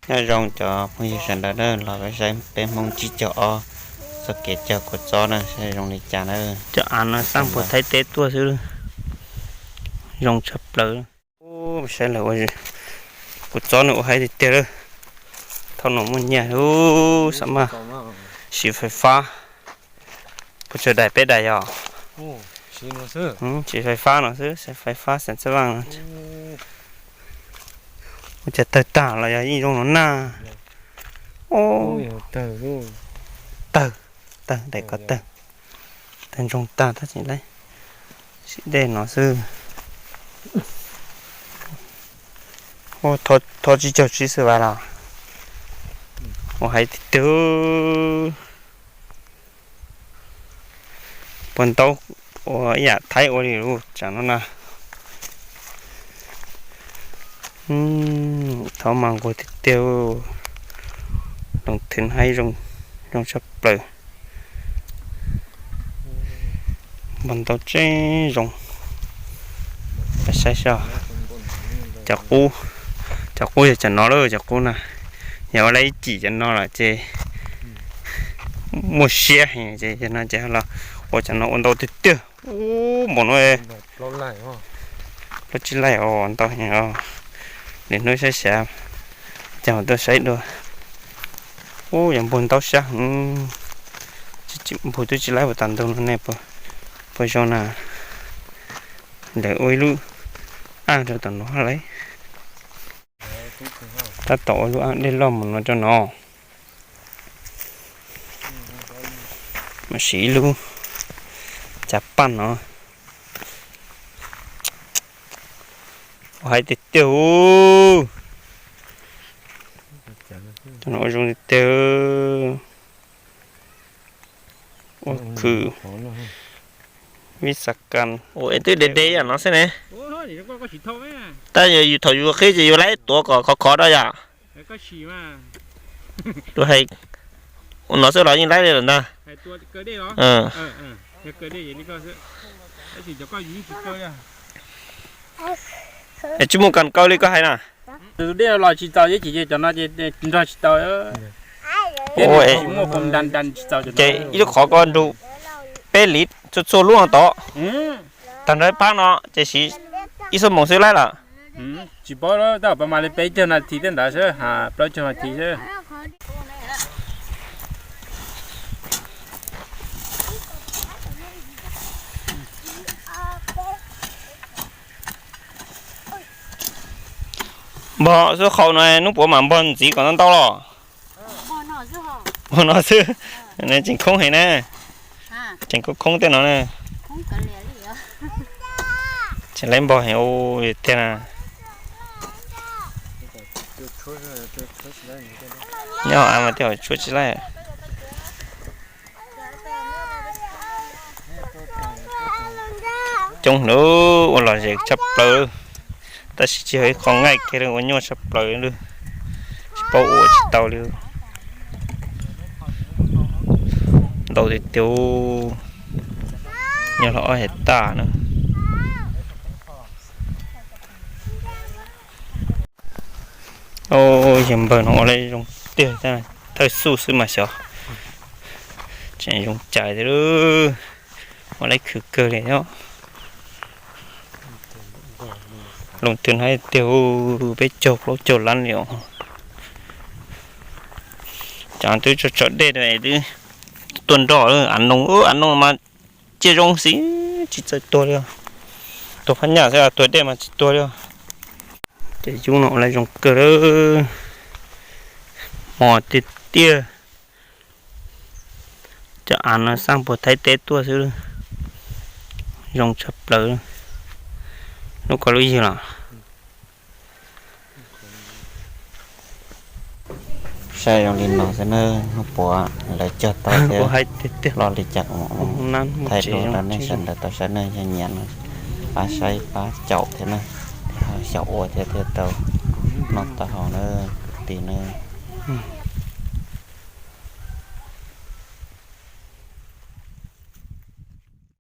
Nyob zoo cov phooj ywg sawv daws na, los peb saib peb Hmoob tsib caug ob txoj kev cog kua txob na saib zoo li cas na. Cov av no xaj puag Thaib teb tuaj xwb, zoo tshaj plaws. Saib lawv ua kua txob no ua haib tiag tiag lawm. Thaum no muaj nyiaj lub xab maj siv fais fab. Puas tsawg daim, peb daim yog? Siv fais fab no xwb, fais fab xeem txaj vaj no. Ua cas tawg tag los yog yeej zoo no na. Tawg, tawg, daim ko tawg, tawg ntsoog tag tab sis laib, siv dej no xwb. Thov tsib caug tsib xwb vas los ua haib tiag tiag. Puas ntaub ua ib yam Thaib ua li lub tsam no na. Thov mas nquag tiag tiag. Loos thwv haib zoo tshaj plaws. Npog ntau tseeb zoo. Saib saib, cov qub, cov qub yog cov no lawm, cov qub na. Yog ua lawv ib cim cov no lawm ces muaj siab heev ces no ces los ua cov no ua ntau tiag tiag. Ub, npaum no plaub tsib laij os, ntau heev os. Lwm hnub saib xyav ces tuaj saib dua. Ub, yog npog ntaub sab heev. Npog twb tsis laib puas tas ntug no ne, puas zoo na. Lawv ua ib lub aj rau tom no lawm. Tab tom ua lub aj dej loj mus no rau no. Mas siv ib lub cav paj no. Ua haib tiag tiag. Ua zoo tiag tiag. Ua khwv vib xav kas. Ua es twb de de yam no xwb ne. Tab yus thaum yus qhib ces yus laib tuav kom khov khov rau yom. Tus hais ua no xwb los yeej laib li lawm ntag. Es tsis muaj kas kaw li koj hais na. Tus dej los tsis txaus ces cov no nrog tsis tau. Ces ib lub qhov ko nrug peb liv txhua txhua lub no tod. Tag nrho ib phab no ces siv ib xuab moos xwb laib lawm. Tsis paub, tab tom mas li peb caug nas this tej ntawd xwb, plaub caug nas this xwb. Npog xwb qhau no, hnub puav mas npog ntxiv kom ntau ntau los. Npog no xwb, tseem khoob heev na. Tseem khoob khoob tej no na. Tseem laib npog heev tiag na. Nyob av mas tej zaum tshuab tsis laib. Coob lawm, ua lom zem tshaj plaws, tab sis tsis yog ib qho nqaij kiag li, ua nyuaj tshaj plaws li, tsis paub ua tsis tau li. Ntau tiag tiag, nyob los ob hais tag na. Yawg npawg no ua lawv zoo tiag, thawj xub xwb mas xyov tseem zoo cais thiab, ua lawv khwv kawg li os. Loo twg no tiag, peb caug plaub caug lab li os. Cov twb tso tso dej twb tuaj nrog av noog, av noog mas cia zoo xwb, tsis txawj tuag li. Tuag phab nyaj xwb, tuag dej mas tsis tuag li. Ces yub no ua lawv zoo kawg lawm, mos tiag tiag. Cov av no xaj puag Thaib teb tuaj xwb, zoo tshaj plaws. Lub ko lub ywg los saib zoo li no xwb na, hnub puav lawv cog tau thiab, loj li cas kuv thaij rau nej sawv daws tau saib na. Yog nyiam no pab saib pab caum thiab na, xyaum ua thiab thiaj tau noj tau haus na kwv tij na.